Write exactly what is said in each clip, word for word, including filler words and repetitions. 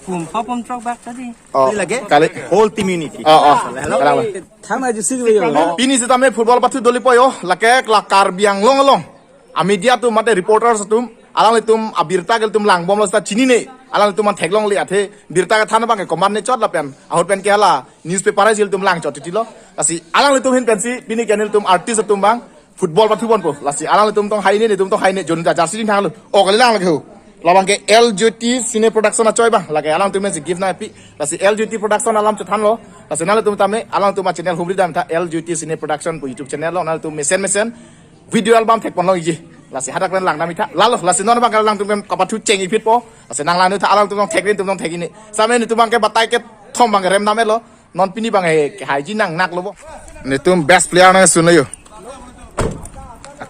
Pum pho pum throk bak tadi. Oh, lagi? Kali. Whole team unity. Oh, oh. Hello. Kalang. Thang na jusi yo. Pini sitame football pathu dolipo yo. Lake la Karbi Anglong along. A media atum mate reporters atum, alanglitum abirta ke ilitum langbomlo seta chinine. Alanglitum man theklongle athe birta kethan abang ke komat ne chot lapen ahut pen ke hala newspaper asil ilitum lang chot titilo. Lasi alanglitum ahin pensi pini ke nelitum artist atum abang football pathu ponpo. Lasi alanglitum tong haine, netum tong haine, jon ta jersey chingthanglo. Oh, kali lang lake ho. Labang ke L J T Cine Production achoi abang. Lake alangtum si gift nangpi. Lasi L J T Production alam chethanlo. Lasi nanglitum tame alangtum a channel humri dam tha, L J T Cine Production pu YouTube channel lo, nanglitum mesen mesen video album thek ponlongji. Lasi hadak pen lang dam tha. Lalo, lasi non abang ke alangtum kapathu cheng-i phitpo. Lasi nang lang tha, alangtum tong thek rin, tum tong thek-i ne. Same netum abang ke batai kethom abang ke rem dam-etlo. Non pini abang ke haiji nangnaklo bo. Netum best player nangsun yo.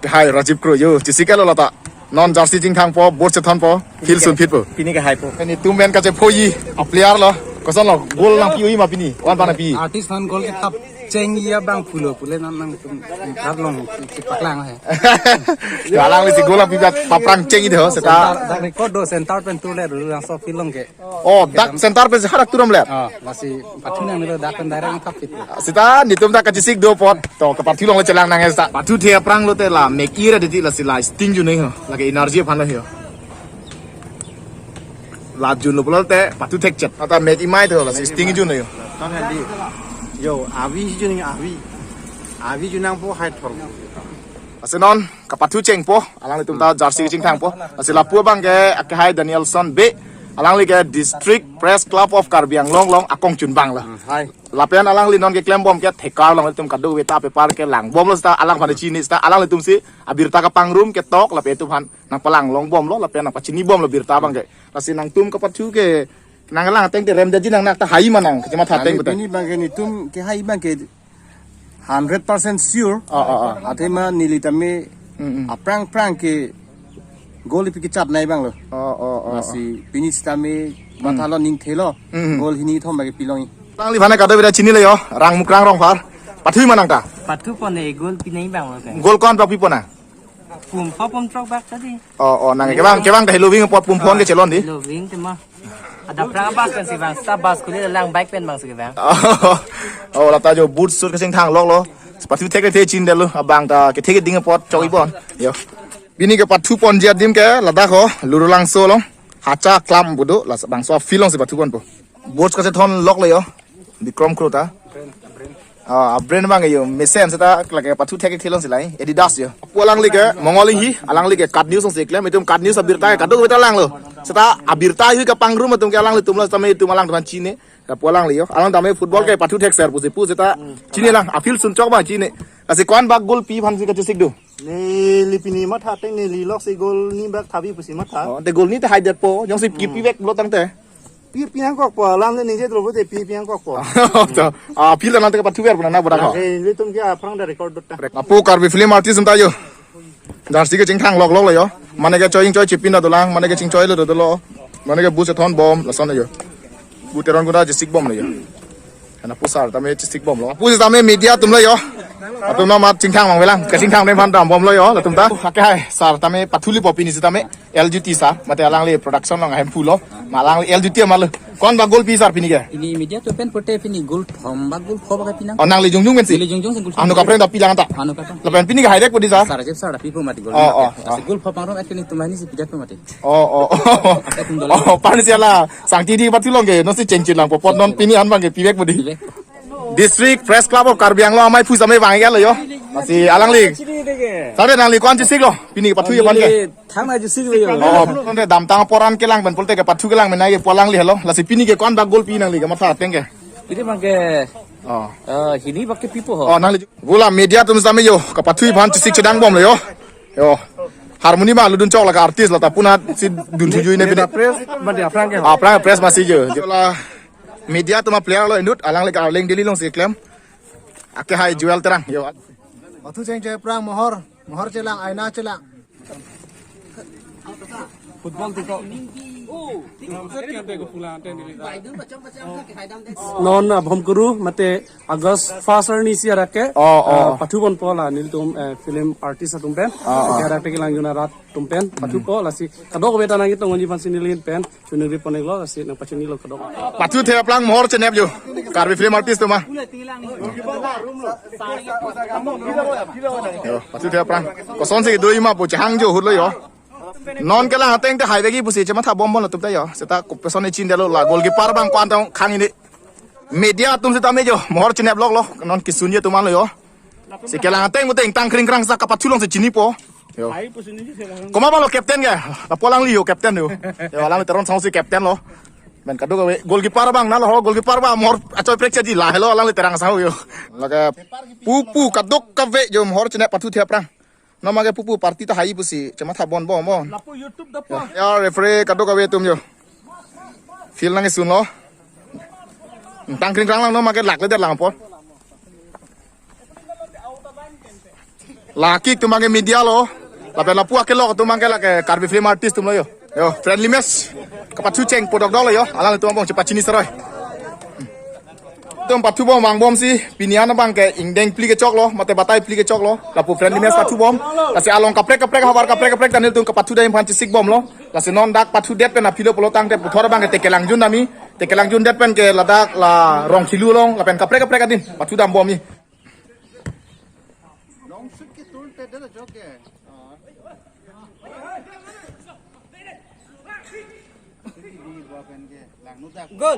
Ke hai Rajiv Kro yo, chesik-etlo lata. Non jersey chingthangpo, boot chethanpo, field sunphitpo. Pini ke haipo. Netum men kachephoji a player lo. Kosonlo, goal nangpi-ui ma pini? One pa nangpi? Artist aphan goal ke thap cheng-i abang pulo pule non nangtum thap long chepaklang he. Yo, alangli si goal nangpi bat paprang cheng-i de ho, seta. Center, dak record do center pen tule ru langso field along ke. Oh, dak center pen si hadak turom le. Oh, lasi pathu nangnelo dak pen direct thap phit. Seta netum ta kachesik do apot. To, kapathu longle chelang nang seta. Pathu the aphrang lote la mek-i ra diti, lasi la sting jun nang ho. Lake energy aphan lo ho. La junlo pulote pathu thekchet. Ata mek-i mai to, lasi sting jun nang ho. Ton handi. Yo, avi jun nang avi. Avi jun nangpo hai thor. Lasi non kapathu chengpo, alanglitum ta jersey chingthangpo. Lasi lapu abang ke ake hai Danielson Bey, alangli ke District Press Club of Karbi Anglong along akongchunbang lo. Hmm, hai. Lapen alangli non keklembom ke thekar along ilitum kadokave ta paper ke langbomlo seta alangphan chini seta alanglitum si abirta kapangrum ketok lapen ilitum aphan nangpalang longbomlo lapen nangpachinibomlo birta abang ke. Lasi nangtum kapathu ke nanglang ateng te rem daji nangnak ta hai ma nang, kechematha ateng. Pini abang ke netum ke hai abang ke hundred percent sure. Oh, oh, oh. Athema neli tame, mm, mm, aphrang phrang ke goal ipi kechat nai abang lo. Oh, oh, oh, oh. Lasi pini sitame, mm, matha lo ning thelo. Mm, mm. Goal hini thom abang ke pilong-i. Alangli aphan kadokave ta chinilo yo, Rang Mukrang Rongphar. Pathu ma nang ta? Pathu pon e, goal pi nai abang lo ke. Goal ko-an bak pipo nang? Pum pho pum throk bak tadi. Oh, oh, nang kevang, kevang ta heloving apot pum pho-an ke chelon di. Heloving tema. Ada phrang bak pen si bang, seta bus kuli lang bike pen bang si bang. Oh, lata jo boot suit kachingthang loklo. Pathu thek the chin detlo, abang ta kethe keding apot chok-i pon. Yo. Pini kepathu ponji adim ke ladak ho, Lurulangso along. Hacha Club pu do, labangso field along si pathu ponpo. Boot kachethon loklo yo. Bikrom Kro ta. Ah, a brand abang yo, mesen seta lake pathu thek theklong si lai, Adidas yo. Lapu alangli ke, Mongol Inghi, alangli ke KAT News along si keklem, itum KAT News abirta ke kadokave ta langlo. Seta abirta hui kapangrum atum ke alanglitum lo, tame itum alangtum chini. Lapu alangli yo, alang tame football ke pathu thekser pusi pu seta chini lang, a field sunchok abang chini. Lasi ko-an bak goal pi aphan si kachesik do. Neli pini matha ateng neli lok si goal ni bak thabi pusi matha. Oh, te goal ni te hai detpo, jongsi kipi veklo tangte. Pi pi nangkokpo, alam le ningje dolo te pi pi nangkokpo. To, ah, field along te kapathu verpo na bodak ho. Ke ilitum ke aphrang ta record do ta. Lapu Karbi film artist ta yo. Jersey kachingthang lok loklo yo. Mane ke choi choi chipin dolang, mane ke chingchoilo dolo. Mane ke boot chethon bom, lason yo. Boot Teron kuda chesik bomlo yo. Lapu sar tame chesik bomlo. Lapu sitame media atum lo yo. Atum na mat chingthang mang velang. Kachingthang ne phan dam bomlo yo. Latum ta. Ake hai sar tame pathulipo pini sitame L G T sar. Mate alangli production along ahemphu lo. Ma alangli L G T ma lo. Ko-an bak goal pi sar pini ke? Pini media atum pen pote pini goal thom bak goal pho bak pi nang. Oh, nangli jongjong pensi? Neli jongjong si goal. Anu kaprek ta pi lang ta. Anu kaprek. Lapen pini ke hai rek po di sar? Sar jep sar ta pipo mati goal. Oh, oh, oh. Goal pho pangrum at pini tum hani si pidat po mati. Oh, oh, oh. Atum dolo. Oh, pan si ala sangti di pathu long ke, non si chengchit langpo, apot non pini an abang ke pivek bodi. Pivek. District Press Club of Karbi Anglong amei phu same bang ya lo yo. Lasi alangli. Sare nangli ko-an chesiklo, pini pathu ya abang ke. Neli thang na chesik lo yo. Oh, non te damtang apor an kelang pen pulote kepathu kelang menai ke pu alangli helo. Lasi pini ke ko-an bak goal pi nangli kematha ateng ke? Pini abang ke. Oh. Eh, hini bak ke pipo ho. Oh, nangli. Bula media atum sitame yo, kapathu aphan chesik chedang bomlo yo. Yo. Harmony ma ludun chok lake artist lata puna si dun thuju ne pini. Press, mati aphrang ke. Aphrang press masi jo. Jola media atum a player lo inut, alangli ke Arleng Daily along si keklem. Ake hai Joel Terang yo. Pathu cheng cheng aphrang mohor, mohor chelang, aina chelang. Non, ah, Bhomkuru mate August first arni isi arake, oh, oh, ah, pathupon po la nelitum, eh, film artist atum pen. Oh, oh. Arake kelangjun arat atum pen pathupo, lasi kadokave ta nangketongji aphansi neli pen chuningri pon-iklo, lasi nangpachunilo kadok. Pathu theplang mohor chenep jo. Karbi film artist atum ma. Yo, pathu theplang. Kosonsi do ima pu chehang jo ahut lo yo. Non kelang ateng te haivekji pusi chematha bom bom latum ta yo. Seta kopeson echin delo la goalkeeper abang ko-an tong khang ini. Media atum seta me jo mohor chenep lok lo. Non kesunji atum an lo yo. Si kelang ateng muteng tang kring krang sa kapathu alongsi chinipo. Yo. Komat abang lo captain ke? Lapu alangli yo captain yo. Yo, alangli Teron Sangho si captain lo. Men kadokave goalkeeper abang na lo, goalkeeper abang mohor achoi prekchekji la helo alangli Terang Sangho yo. Lake pupu kadokave jo mohor chenep pathu theplang. Non make pupu party ta hai pusi chematha bom bom. Lapu YouTube dapo. Ya, referee kadokave atum jo. Field nangsunlo. Tang kring krang lang non make lakledet lang apor. Lake atum abang ke media lo. Lapen lapu akelok atum abang ke lake Karbi film artist atum lo yo. Yo, friendly match. Kapathu chengpo dokdok lo yo. Alanglitum abang chepachini seroi. Atum pathu bom vangbomsi, pini an abang ke ingdeng phli kechok lo, mate batai phli kechok lo, lapu friendly match pathu bom. Lasi along kaprek kaprek, havar kaprek kaprek ta nelitum kapathu dam aphan chesik bomlo. Lasi non dak pathudet pen aphi lo pulo tangte puthot abang ke te kelangjun dam-i, te kelangjundet pen ke ladak la Rongkhilu along, lapen kaprek kaprek adin pathu dam bom-i. Goal.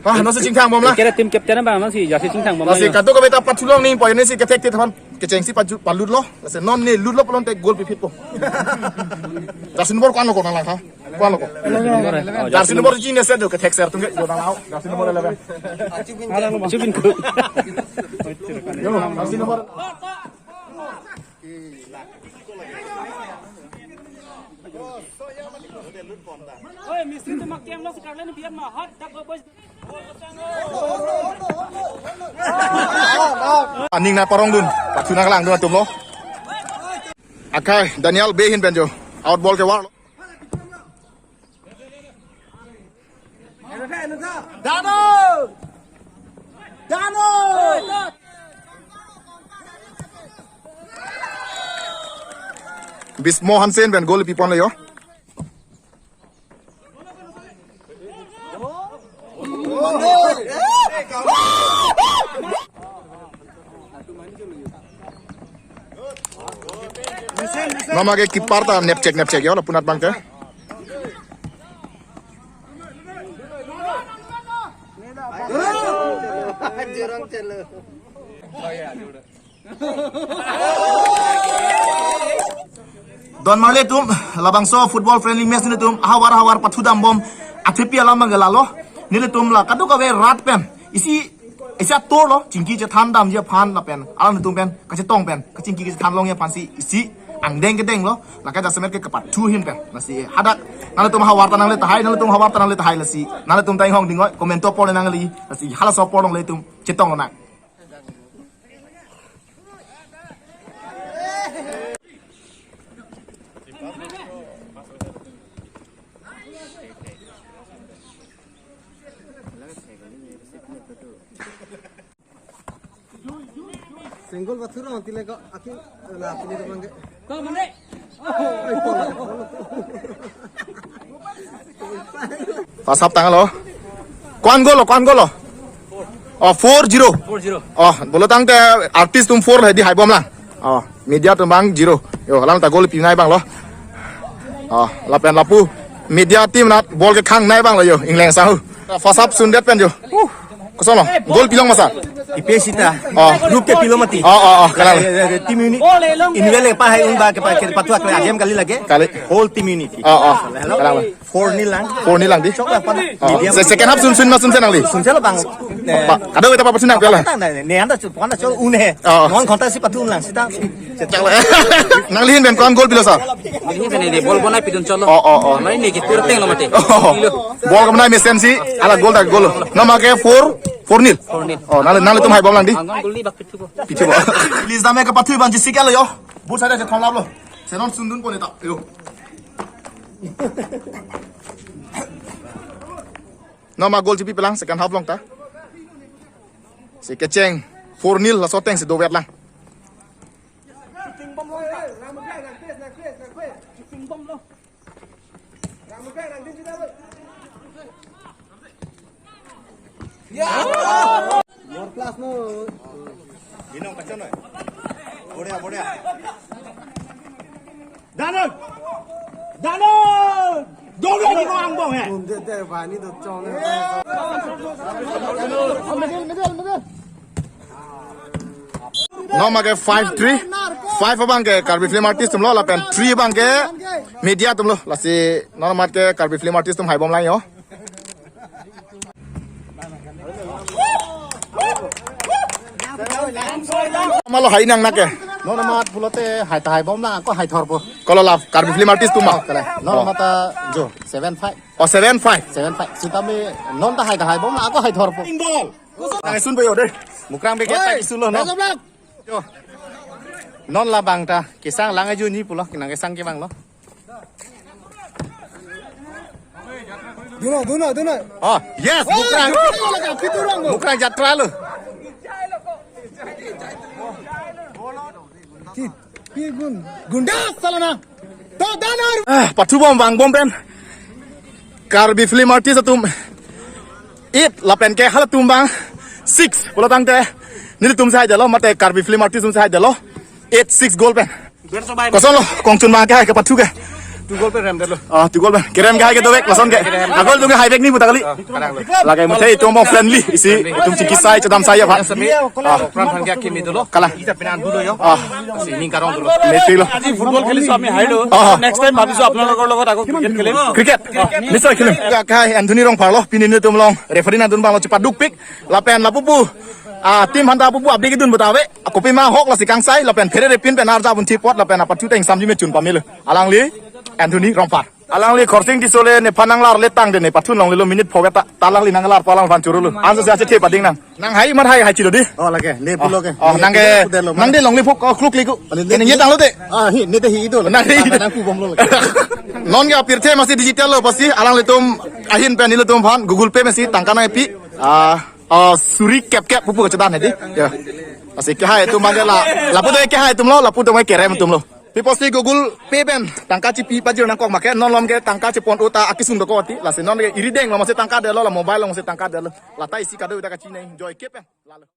Ah, non si chingthang bom la. Kere team captain abang non si jersey chingthang bom. Lasi la yo. Kadokave ta pathu long ni po ne si kethek te thaman kechengsi paju palutlo. Lasi non ne lutlo pulote goal piphitpo. Jersey number ko-an lo ko nanglang ha? Ko-an lo ko? Eleven. Jersey number chini set do kethek ser atum ke do nanglang. Jersey number eleven. Chubin ko. Yo, jersey number. Oi, mistri tu makiam lo sekarang ni biar mahat dak boy. Aning na parongdun, pathu nanglang dun atum lo. Akai, Daniel Behin pen jo. Out ball ke war lo. Dano! Dano! Bismo Hansen pen goal pipon le yo. Mama ke keeper ta nepchek nepchek yo lapunat abang ke. Don marli atum, labangso football friendly match nelitum havar havar pathu dam bom athepi alam abang ke lalo. Nelitum la kadokave rat pen isi isi atur lo, chingki chethan damji aphan lapen alanglitum pen kachetong pen kachingki kachethan longji aphansi isi angdeng kedeng lo. Lake jasemet ke kapathu ahin pen. Lasi hadak nanglitum havar ta nangle tahai, nanglitum havar ta nangle tahai lasi. Nanglitum ta inghong dingoi, comment apor nangle, lasi halaso apor nanglitum chetong lonang. Single bathroom ang tile ko aki la tile ko mangge. First half tanglo. Ko-an goal lo, ko-an goal lo? Oh, four zero. Four zero. Oh, bolo tangte artist atum four lo, hedi hai bom lang. Oh, media atum abang zero. Yo, alang ta goal pinai abang lo. Oh, lapen lapu media team nat ball kekhang nai abang lo yo, Engleng Sangho. First half sundet pen jo. Uh, koson lo? Goal pilong masa? Ipe sita. Oh. Group ke pilo mati. Oh, oh, oh, kalang. Eh, eh, eh, team unit. Individual ke pa hai un ba ke pa ke patu akla ajem kali lage. Kali. Whole team unity. Oh, oh. Hello. Kalang. Four nil lang. Four nil lang di. Chok la pan. Oh. Media. Se-, second half sun sun ma sun se nangli. Sun se lo bang. Eh. Pa, kadokave ta papasin nang pela. Tang, ne, ne anda chu pon na chok un he. Oh. Non konta si patu un lang sita. Chalo. Nangli ahin pen ko-an goal pilo sir? Neli ahin pen ne ball bonai pidun cholo. Oh, oh, oh. Neli ne kitur teng lo mati. Oh. Pilo. Ball kemana mesen si, ala goal ta goal lo. Nama ke four, four nil. Four nil. Oh, nangli, nanglitum hai bom lang di. Angkang goal ni bak pithu bo. Pithu bo. Please dame ke pathu abang jisi ke lo yo. But sada je thon lap lo. Senon sundun pon ita. Yo. Noma goal chipi pelang second half along ta. Si kecheng four nil laso ateng si dover lang. Binong kachan noi. Bodia, bodia. Danon! Danon! Donon di ko angbong he. Middle, middle, middle. Noma ke five three. Five abang ke Karbi Film Artist atum lo, lapen three abang ke media atum lo. Lasi noma ke Karbi Film Artist atum haibom lang yo. Malo hai nang nake. Nonmat pulote hai ta haibom lang ako haithorpo. Kolo la Karbi Film Artist atum ma? Kala. Nonmat ta jo seven five. Oh, seven five. Seven five. Sitame non ta hai ta haibom lang ako haithorpo. Nang sun pe yo de. Mukrang beket ta isulo no. Yo. Non labang ta kesang lang aju ni pulo, nang kesang kevang lo. Duna, duna, duna. Oh, yes, Mukrang. Mukrang jatra lo. Pi, pi gun, gunda salana. To danar. Ah, pathubom vangbom pen. Karbi Film Artist atum eight lapen ke halatum abang six. Pulo tangte nelitum si haidetlo, mate Karbi Film Artist atum si haidetlo. Eight six goal pen. Koson lo, kongchun abang ke hai kepathu ke. Two goal pen remdetlo. Ah, two goal pen. Kerem ke hai ke dovek, lason ke. Agol tum ke hai vek ni puta kali. Lake mate itum mo friendly. Isi itum chiki sai chodam sai ya, Pak. Ah. Pran phan ke kimi dolo. Kala. Ita pinan dolo yo. Ah. Si ning karong dolo. Mepik lo. Aji football kheliso ami haido. Ah. Next time bhabiso apnalokor logot ako cricket khelim. Cricket. Nischoi khelim. Ka hai Anthony Rongphar lo. Pini nelitum along referee nangdun abang lo chepadukpik. Lapen lapu pu. Ah, team aphanta lapu pu abdi kedun puta ave. Kopima ahok lasi kangsai lapen pherere pin pen arja abun thipot lapen apathu ta ingsamji me chun pamelo. Alangli Anthony Rongphar. Alangli Khorsing Tisso le nephan nanglar le tangte ne pathun longlelo minute pho ke ta, ta alangli nanglar pa alangphan chorolo. Anso si achethe pading nang. Nang hai mar hai hai chilo di. Oh, lake, ne pulo ke. Oh, nang ke, nang de longle phok, oh, kluk liku. Kene ye tanglo de. Ah, hi, ne de hi ido. Nang hi. Nang pu bomlo lake. Non ke apirthe masi digital lo pasi, alanglitum ahin pen nelitum aphan Google Pay masi tangka nangpi. Ah, ah, suri kep kep pupu kechedan hedi. Ya. Masi ke hai atum abang ke la. Lapu do ke hai atum lo, lapu do ke kerem atum lo. People si Google Pay pen tangka chipi pajir nangkok make, non malom ke tangka chepon uta akisung dokok ti, lasi non ke iri deng lo masi tangka detlo, la mobile lo masi tangka detlo. Lata isi kado uta kachinei, joy ke pen. Lalo.